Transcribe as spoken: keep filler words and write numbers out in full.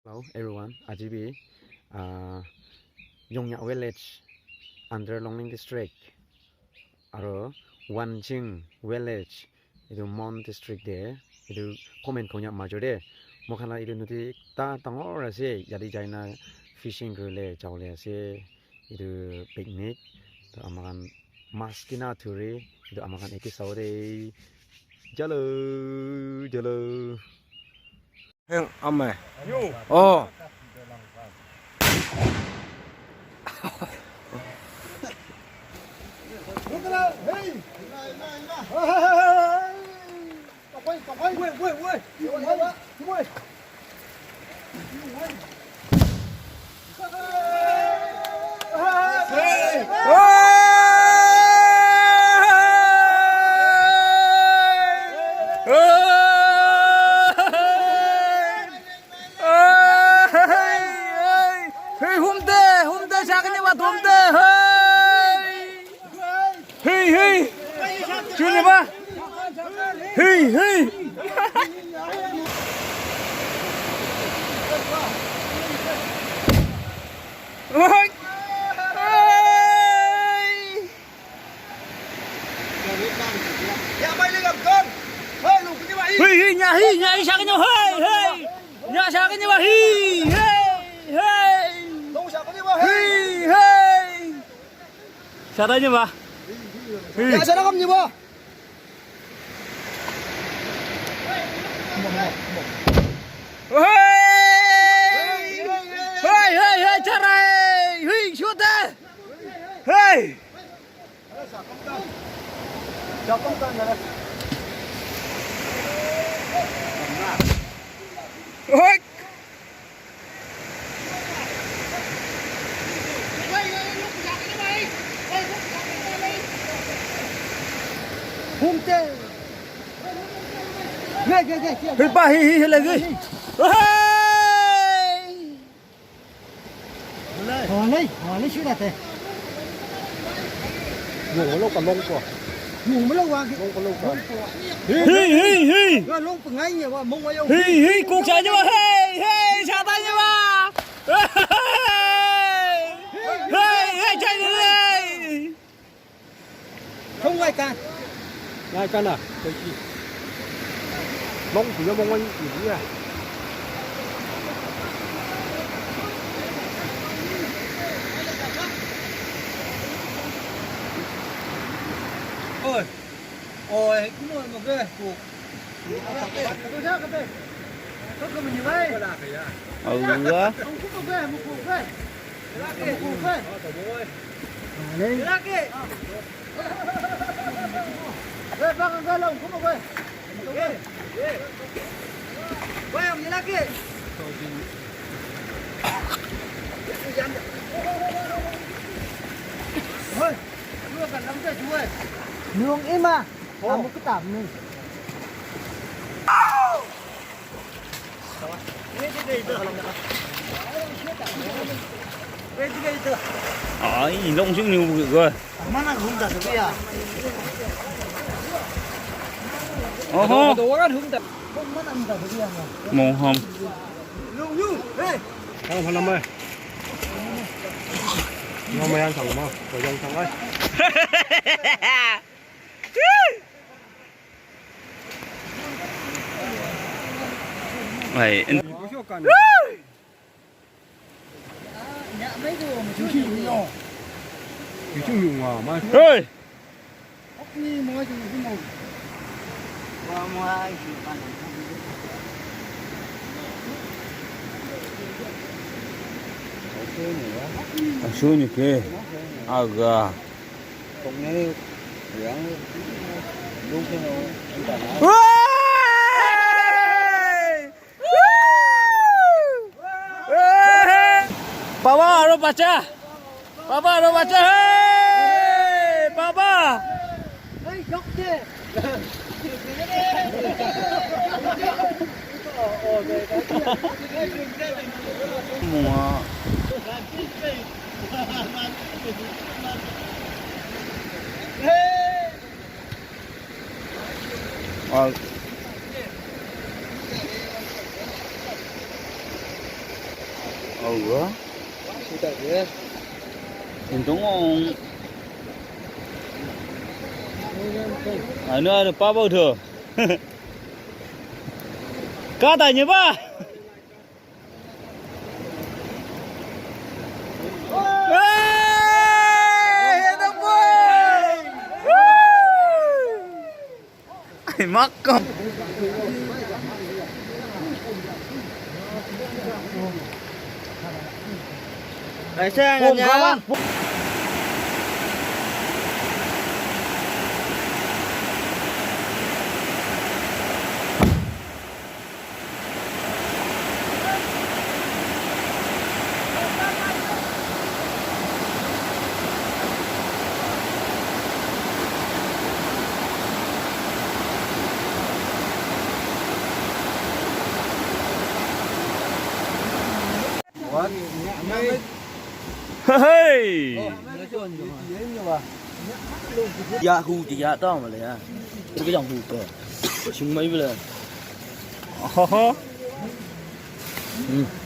Hello everyone, aji bi, ah, Yongnya Village under Longleng District, aro Wanching Village, idu Mon District de, idu comment konya major de. Mo khanla idu nodi ta tangor ase, yadi jaina fishing gule jaole ase, idu picnic, to amakhan mas kina thuri, idu amakhan eki sao de. Jalo, jalo. Heng, ame. Oh. Hei, hei, hei, humde, humde, sakni ba, humde, hei. Hei, hei. Chuni ba. Hei, hei. Hei. Hei, hei, nya, hei, nya, hei, sakni, hei, hei. Nya, sakni ba, hei, hei, hei. Hei, hei. Sara ni ba. Hei. Ya, sara kam ni ba. Hei. Hei, hei, hei, sara, hei. Hei, shoot. Hei. Hei. Humte. Hei, pa, hei, hei, hei, lagi. Hei. Hei. Hei, hei, hei, sira te. Mong malo ka long ko. Mong malo wa ki. Long ko, long ko. Hei, hei, hei. Wa long pa ngai ni wa, mong wa yo. Hei, hei, kuk sa ni wa. Hei, hei, sa ta ni wa. Hei, hei, sa ni wa. Không ngai kan. Ngai kan a, koi chi. Mong chi mong ngai chi a. Oi. Oi, ku mo mo ke, ku. Au ga. Nung ima. Amu kitab ni. Ai, long sung ni ko. Mana hum da sabiya. Oho. Mana hum da sabiya. Moham. Long yu. Hey. Kang mana mai. Nama yang sang ma. Ko yang sang ai. Ai, en. Hei! Asuni ke. Aga. Papa, aro bacha. Papa, aro bacha. Hey, Papa. Mua. Al. Awa. Sita ye. Intong ong. Anu, anu, papa udo. Kata nye ba. Hey, the boy. Woo! Ai, makkam. Ai, sayang. Pung ya. Kawan. Hei! Ya hu ti ya tao ma le ya. Tu ke yang hu ko. Sung mai bela. Ho ho. Hmm.